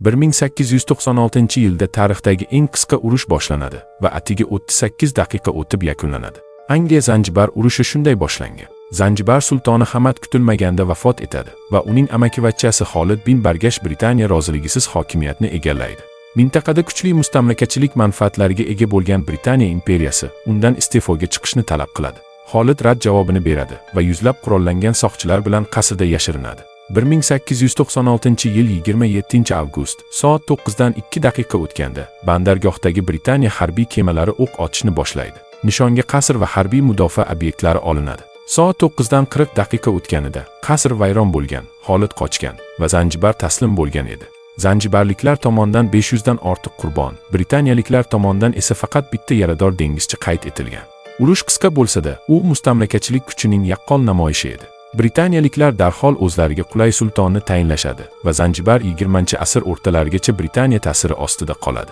1896-yilda tarixdagi eng qisqa urush boshlanadi va atigi 38 daqiqa o'tib yakunlanadi. Angliya-Zanjibar urushi shunday boshlangan. Zanjibar sultoni Hamad kutilmaganda vafot etadi va uning amakivachchasi Xolid bin Bargash Britaniya roziligisiz hokimiyatni egallaydi. Mintaqada kuchli mustamlakachilik manfaatlariga ega bo'lgan Britaniya imperiyasi undan iste'foga chiqishni talab qiladi. Xolid rad javobini beradi va yuzlab qurollangan soqchilar bilan qasrda yashirinadi. 1896-yil 27-avgust soat 9 dan 2 daqiqa o'tganda bandargohdagi Britaniya harbiy kemalari o'q otishni boshlaydi. Nishonga qasr va harbiy mudofaa obyektlari olinadi. Soat 9 dan 40 daqiqa o'tganida qasr vayron bo'lgan, Xolid qochgan va Zanjibar taslim bo'lgan edi. Zanjibarliklar tomonidan 500 dan ortiq qurbon, britaniyaliklar tomonidan esa faqat bitta yarador dengizchi qayd etilgan. Urush qisqa bo'lsa-da, u mustamlakachilik kuchining yaqqol namoyishi edi. Britaniyaliklar darhol o'zlariga qulay sultonni tayinlashadi va Zanjibar 20-asr o'rtalarigacha Britaniya ta'siri ostida qoladi.